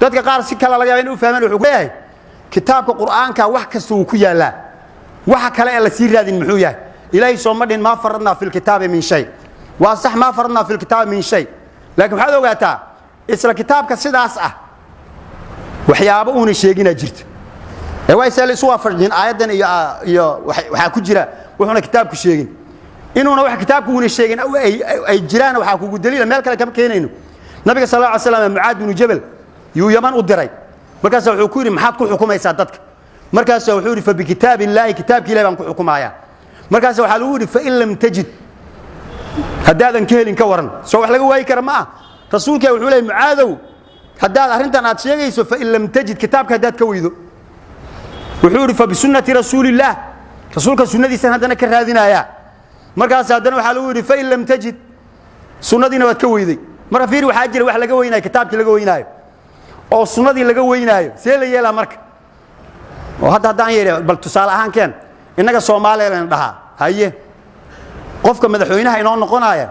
Dadka qaar si kale laga yaaba in u fahmaan. Wuxuu leeyahay kitaabka Qur'aanka wax kasta wuu ku yaallaa, waxa kale ee la sii raadin muxuu yahay? Ilaahay soo ma dhihin maa faradnaa fi lkitaabi min shay? Waa sax, maa faradnaa fi lkitaabi min shay, laakiin waxaad ogaataa isla kitaabka sidaas ah waxyaabo uuna sheeginaa jirta. Ee waa isee la isu waafajin aayaddan iyo waxaa ku jira wuxuuna kitaabku sheegin? Inuuna wax kitaabku uuna sheegin ay jiraan waxaa kugu daliila, meel kale kama keenayno, Nabiga sal alla alay slam Mucaad binu Jabal yuu Yaman u diray. Markaasa wuxuu ku yidhi: "Maxaad ku xukumaysaa dadka?" Markaasa wuxuu yidhi: "Fa bikitaab illaahi, kitaabki Ilahi baan ku xukumayaa." Markaasa waxaa lagu yidhi: "Fain lam tajid, haddaadan ka helin ka waran?" Soo wax laga waayi kara ma ah. Rasuulkaa wuxuu leeyay: "Mucaadow, haddaad arrintan aad sheegayso, fain lam tajid, kitaabka haddaad ka weydo," wuxuu yidhi, "fa bisunnati rasuulillaah, rasuulka sunnadiisan haddana ka raadinayaa." Markaas haddana waxaa lagu yidhi: "Fain lam tajid, sunnadiina waad ka weyday." Marka fiir, waxaa jira wax laga weynaayo, kitaabkii laga weynaayo oo sunnadii laga weynaayo. See la yeelaa marka? Oo hadda haddaan yeedhi, bal tusaale ahaan keen, innaga Soomaaliya layna dhahaa, haye, qofka madaxweynaha inoo noqonaya,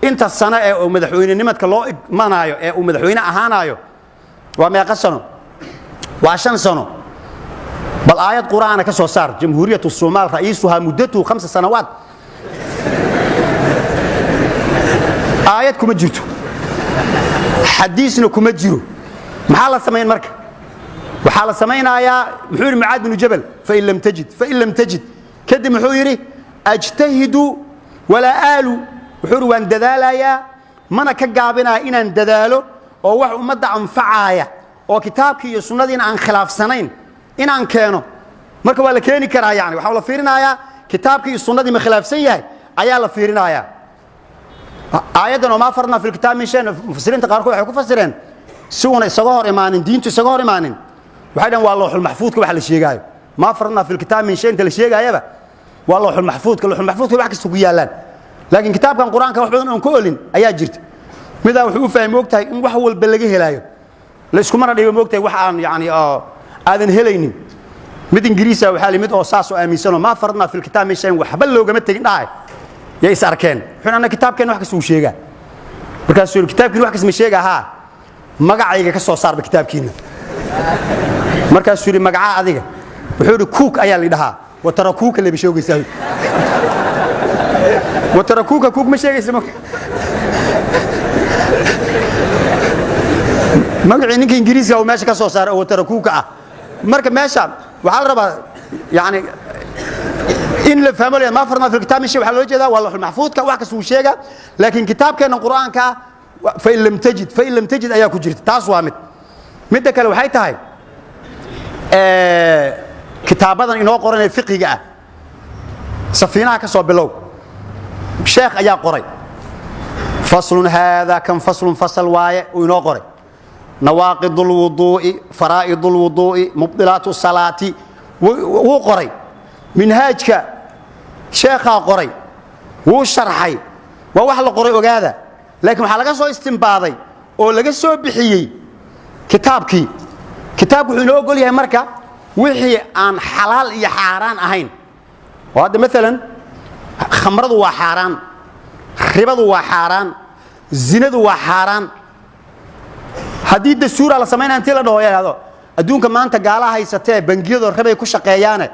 inta sano ee uu madaxweynenimadka loo igmanaayo ee uu madaxweyne ahaanaayo waa meeqa sano? Waa 5 sano. Bal aayad Qur'aana ka soo saar: Jamhuuriyat Somaal ra'iisuhaa muddatuhu 5 sanawaat. Aayad kuma jirto, xadiisna kuma jiro. Maxaa la samayn marka? Waxaa la samaynayaa, muxuu yidhi Mucaad binu Jabal? Fain lam tajid, fain lam tajid. Kadib muxuu yidhi? "Ajtahidu walaa aalu." Wuxuu yidhi: "Waan dadaalayaa, mana ka gaabinaya inaan dadaalo oo wax ummadda anfacaaya oo kitaabkii iyo sunnadiina aan khilaafsanayn inaan keeno." Marka waa la keeni karaa. Yani waxaa la fiirinayaa kitaabkii iyo sunnadii ma khilaafsan yahay ayaa la fiirinayaa. Aayaddan oo maa faradnaa fi lkitaab min shay, mufasiriinta qaarkood waxay ku fasireen si uuna isaga hor imaanin, diintu isaga hor imaanin. Waxay dhahen waa looxul maxfuudka waxa la sheegaayo. Maa faradnaa fi lkitaab min shay inta la sheegaayaba waa looxul maxfuudka. Looxul maxfuudka wax kasta ku yaallaan, laakiin kitaabkan Qur-aanka wax badan oon ka olin ayaa jirta. Midaa wuxuu u fahmay, moogtahay, in wax walba laga helaayo. La iskumana dhibo, moogtahay, wax aan yani oo aadan helaynin. Mid Ingiriisa waxaa limid oo saas oo aaminsanoo maa faradnaa fi lkitaab min shayin, waxba loogama tegin dhahay, yay is arkeen. Wuxuu anna kitaabkeenna wax kasta uu sheegaa. Markaasuu yidhi: "Kitaabkiina wax kasta ma sheegaa? Haa, magacayga ka soo saarba kitaabkiina." Markaasuu yidhi: "Magacaa adiga?" Wuxuu yidhi: "Cook ayaa la dhahaa." Watarakuuka leba sheegaysaa, watarakuuka Cook ma sheegaysa. Magacii ninka Ingiriiska uu meesha ka soo saaray oo watarakuuka ah. Marka meesha waxaa la rabaa yani in la fahmo maa faradnaa fi kitaab min shay. Waxaa loo jeedaa waa lawxul maxfuudka, wax kasta uu sheegaa, laakiin kitaabkeenna Qur'aanka fain lam tajid, fain lam tajid ayaa ku jirta. Taas waa mid. Midda kale waxay tahay kitaabadan inoo qoran ee fiqiga ah, safiinaha ka soo bilow, sheekh ayaa qoray. Faslun haadaa kan faslun, fasal waaye uu inoo qoray. Nawaaqid lwuduu'i, faraa'id lwuduu'i, mubdilaatu salaati wuu qoray. Minhaajka sheekhaa qoray, wuu sharxay. Waa wax la qoray, ogaada, laakiin waxaa laga soo istimbaaday oo laga soo bixiyey kitaabkii. Kitaabku wuxuu inoo ogol yahay marka wixii aan xalaal iyo xaaraan ahayn. Oo hadda maalan khamradu waa xaaraan, ribadu waa xaaraan, zinadu waa xaaraan. Haddii dastuura la samaynaya, intii la dhaho yidhahdo adduunka maanta gaalaha haysatee bangiyadoo ribay ku shaqeeyaane,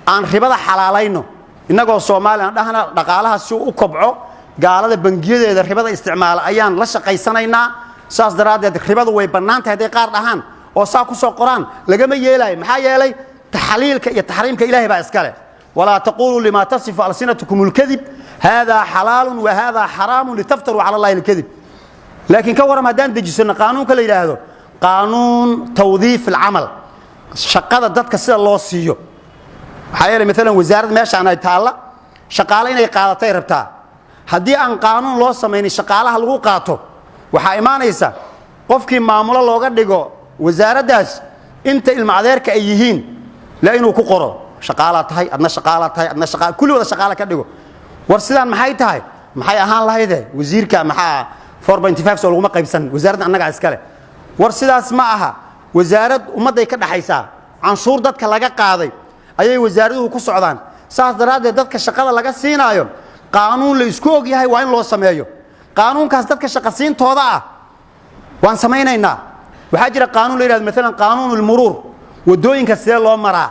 aan ribada xalaalayno innagoo Soomaaliya, aan dhahna dhaqaalaha si uu u kobco gaalada bangiyadeeda ribada isticmaala ayaan la shaqaysanaynaa, saas daraaddeed ribadu way bannaan tahay, hadday qaar dhahaan oo saa ku soo qoraan, lagama yeelaayo. Maxaa yeelay, taxliilka iyo taxriimka Ilaahay baa iskale. Walaa taquluu lima tasifu alsinatukum alkadib haadaa xalaalun wa haadaa xaraamun litaftaruu cala Allahi alkadib. Laakiin ka warram haddaan dejisano qaanuunka la yidhaahdo qaanuun tawdiif alcamal, shaqada dadka sida loo siiyo? Maxaa yeelay, maalan wasaaradda meeshaan ay taalla shaqaale inay qaadatay rabtaa. Haddii aan qaanuun loo samaynin shaqaalaha lagu qaato, waxaa imaanaysa qofkii maamulo looga dhigo wasaaraddaas inta ilma adeerka ay yihiin la inuu ku qoro. Shaqaalaa tahay, adna shaqaalaa tahay, adna shaqa, kulli wada shaqaala ka dhigo. War sidaan maxay tahay? Maxay ahaan lahayde? Wasiirka maxaa 4.5 soo laguma qaybsan? Wasaaradda annagaa iskale. War sidaas ma aha. Wasaarad ummadday ka dhaxaysaa, canshuur dadka laga qaaday ayay wasaaraduhu ku socdaan. Saas daraaddeed dadka shaqada laga siinaayo qaanuun la isku og yahay waa in loo sameeyo. Qaanuunkaas dadka shaqasiintooda ah waan samaynaynaa. Waxaa jira qaanuun la yidhahdo maalan qaanuun ulmuruur, waddooyinka sidee loo maraa.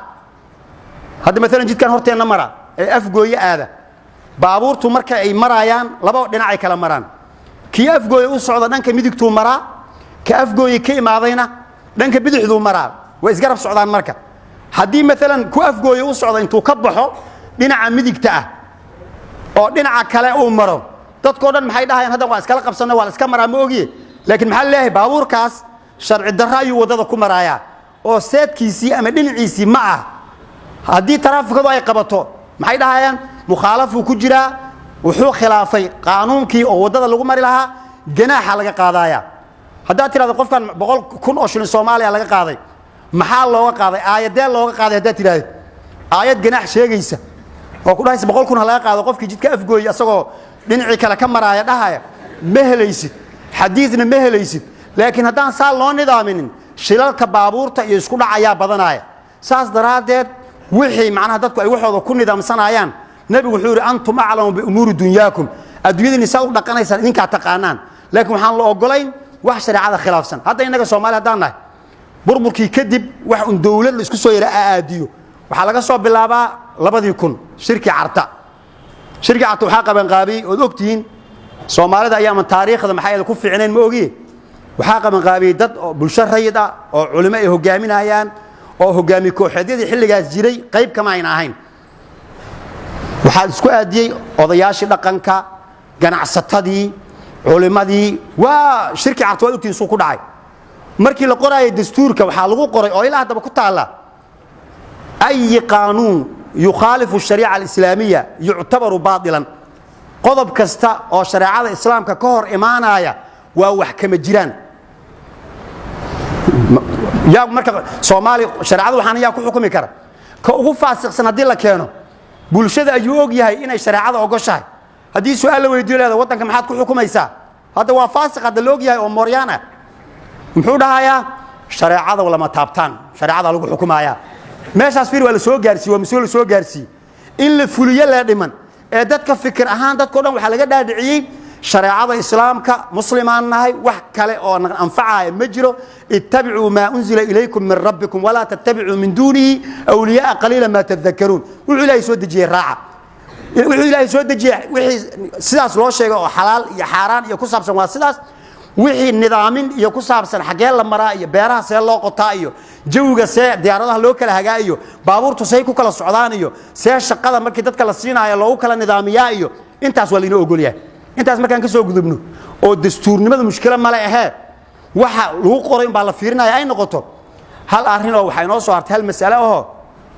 Hadda maalan jidkan horteenna mara ee Afgooye aada, baabuurtu marka ay maraayaan laba dhinacay kala maraan. Kii Afgooye u socda dhanka midigtuu maraa, ka Afgooye ka imaadayna dhanka bidixduu maraa. Way isgarab socdaan. Marka haddii maalan ku Afgooye u socda intuu ka baxo dhinaca midigta ah oo dhinaca kale uu maro, dadkao dhan maxay dhahayaan? Hadda waa iskala qabsanna, waa la iska maraa, ma ogiye. Laakiin maxaa leeyahay? Baabuurkaas sharci darro ayuu waddada ku maraayaa oo seedkiisii ama dhinaciisii ma ah. Haddii taraafikadu ay qabato, maxay dhahayaan? Mukhaalafuu ku jiraa, wuxuu khilaafay qaanuunkii oo waddada lagu mari lahaa, ganaaxa laga qaadaaya. Haddaad tidhahdo qofkan 100,000 oo shilin Soomaaliya laga qaaday, maxaa looga qaaday? Aayadee looga qaaday? Haddaad tidhahdo aayad ganaax sheegaysa oo ku dhahaysa 100,000 ha laga qaado qofkii jidka Afgooyey asagoo dhinacii kale ka maraaya dhahaya, ma helaysid. Xadiidna ma helaysid. Laakiin haddaan saa loo nidaaminin, shilalka baabuurta iyo isku dhacayaa badanaya. Saas daraaddeed wixii macnaha dadku ay waxooda ku nidaamsanayaan, Nebigu wuxuu yidhi: "Antum aclamu biumuuri dunyaakum." Adduunyadiini saa u dhaqanaysaan idinkaa taqaanaan, laakiin waxaan la ogolayn wax shareecada khilaafsan. Hadda innaga Soomaali haddaan nahay, burburkii kadib wax un dowlad la isku soo yara aadiyo waxaa laga soo bilaabaa 2000, shirkii Carta. Shirkii Carta waxaa qabanqaabiyey, ood ogtihiin, Soomaalida ayaaman taariikhda maxaa yeele ku fiicnayn, ma ogiye, waxaa qabanqaabiyey dad oo bulsho rayid ah oo culimo ay hogaaminayaan oo hogaami kooxeedyadii xilligaas jiray qayb kama ayna ahayn. Waxaa isku aadiyey odayaashii dhaqanka, ganacsatadii, culimadii. Waa shirkii Carta, waad ogtihiin suu ku dhacay. Markii la qoraayay dastuurka waxaa lagu qoray oo ilaa haddaba ku taalla: "أي قانون يخالف الشريعة الإسلامية يعتبر باطلا." Qodob kasta oo shareecada Islaamka ka hor imaanaya waa wax kama jiraan. Yaa marka Soomaali shareecada waxaan yaa ku xukumi kara? Ka ugu faasiqsan haddii la keeno, bulshada ayuu og yahay inay shareecada ogoshahay. Haddii su-aal la weydiyo, leeda waddanka maxaad ku xukumaysaa? Hadda waa faasiq hadda la og yahay oo mooryaan ah, muxuu dhahayaa? Shareecada lama taabtaan, shareecada lagu xukumayaa. Meeshaas fiir, waa la soo gaarsiiye, waa mas-uul la soo gaarsiiyey in la fuliyo lee dhiman. Ee dadka fikir ahaan dadkao dhan waxaa laga dhaadhiciyey shareecada Islaamka, muslimaan nahay, wax kale oo anfacaya ma jiro. "اتبعوا ما أنزل إليكم من ربكم ولا تتبعوا من دونه أولياء قليلا ما تذكرون." Wuxuu Ilaahay soo dejiyey raaca. Wuxuu Ilaahay soo dejiyey wixii sidaas loo sheegay oo xalaal iyo xaaraan iyo ku saabsan waa sidaas. Wixii nidaamin iyo ku saabsan, xaggee la maraa iyo beeraha see loo qotaa iyo jawiga see diyaaradaha loo kala hagaa iyo baabuurtu say ku kala socdaan iyo see shaqada markii dadka la siinaayo loogu kala nidaamiyaa iyo intaas waa lainoo ogolyahay. Intaas markaan ka soo gudubno oo dastuurnimada mushkilo male ahee, waxa lagu qoray umbaa la fiirinaya ay noqoto. Hal arrin oo waxaa inoo soo hartay, hal mas'ale ahoo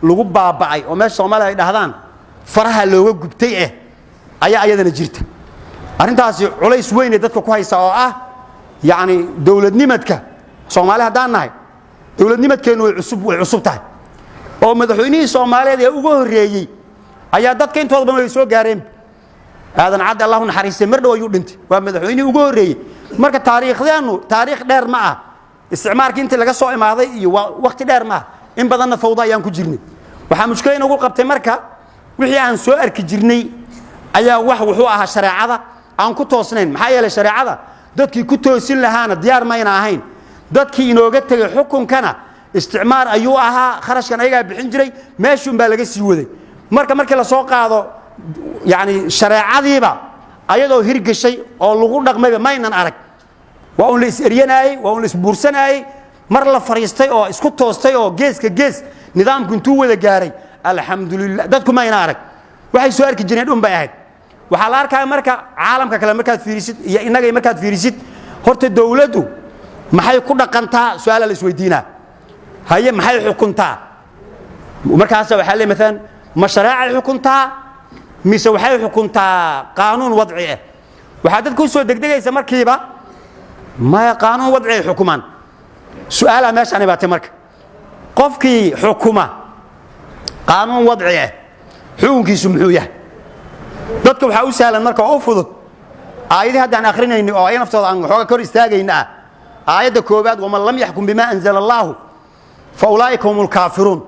lagu baaba'ay oo meesha Soomaalida ay dhahdaan faraha looga gubtay ayaa ayadana jirta. Arrintaasi culays weyn ee dadka ku haysa oo ah yacni dowladnimadka. Soomaali haddaan nahay, dowladnimadkeennu way cusub tahay, oo madaxweynihii Soomaaliyeed ee ugu horreeyey ayaa dadka intooda badan way soo gaareen. Aadan Cadde, Allahu naxariistay, mar dhow ayuu dhintay, waa madaxweynihii ugu horreeyey. Marka taariikhdeennu taariikh dheer ma ah. Isticmaarkii intii laga soo imaaday iyo waa waqti dheer ma ah, in badanna fawda ayaan ku jirnay. Waxaa mushkila inagu qabtay marka wixii aan soo arki jirnay ayaa wax wuxuu ahaa shareecada aan ku toosnayn. Maxaa yeelay shareecada dadkii ku toosin lahaana diyaar mayna ahayn. Dadkii inooga tegay xukunkana isticmaar ayuu ahaa, kharashkan ayagaa bixin jiray, meeshuun baa laga sii waday. Marka markii la soo qaado yacni shareecadiiba ayadoo hirgashay oo lagu dhaqmayba maynan arag. Waa un la is-eryanaayey, waa un la isbuursanaayey. Mar la fariistay oo isku toostay oo geeska gees nidaamku intuu wada gaaray, alxamdulilah, dadku mayna arag. Waxay soo arki jireen dhun bay ahayd. Waxaa la arkaya marka caalamka kale markaad fiirisid iyo innaga markaad fiirisid, horta dowladdu maxay ku dhaqantaa? Su-aala la isweydiinaa. Haye, maxay xukuntaa? Markaasa waxaa le maalan ma shareecay xukuntaa mise waxay xukuntaa qaanuun wadci ah? Waxaa dadka u soo degdegaysa markiiba maya, qaanuun wadci ay xukumaan. Su-aalaa meeshaan ibaatay marka: qofkii xukuma qaanuun wadci ah xukunkiisu muxuu yahay? Dadka waxaa u sahlan marka oo u fudud aayadii haddaan akrinayni oo ay naftooda aan waxooga kor istaagayna ah. Aayadda koowaad: "ومن لم يحكم بما أنزل الله فأولئك هم الكافرون."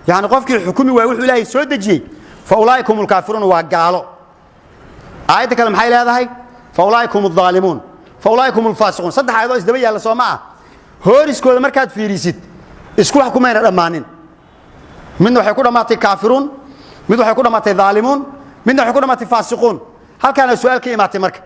Yani qofkii xukumi waay wuxuu Ilaahay soo dejiyey, فأولئك هم الكافرون, waa gaalo. Aayadda kale maxay leedahay? "فأولئك هم الظالمون، فأولئك هم الفاسقون." Saddex aayadoo isdaba yaalla, soo ma ah? Hooriskooda markaad fiirisid, isku wax kumayna dhammaanin. Midna waxay ku dhammaatay kaafiruun, mid waxay ku dhammaatay dhaalimuun, midna waxay ku dhammaatay faasiquun. Halkaana su-aal ka imaatay marka.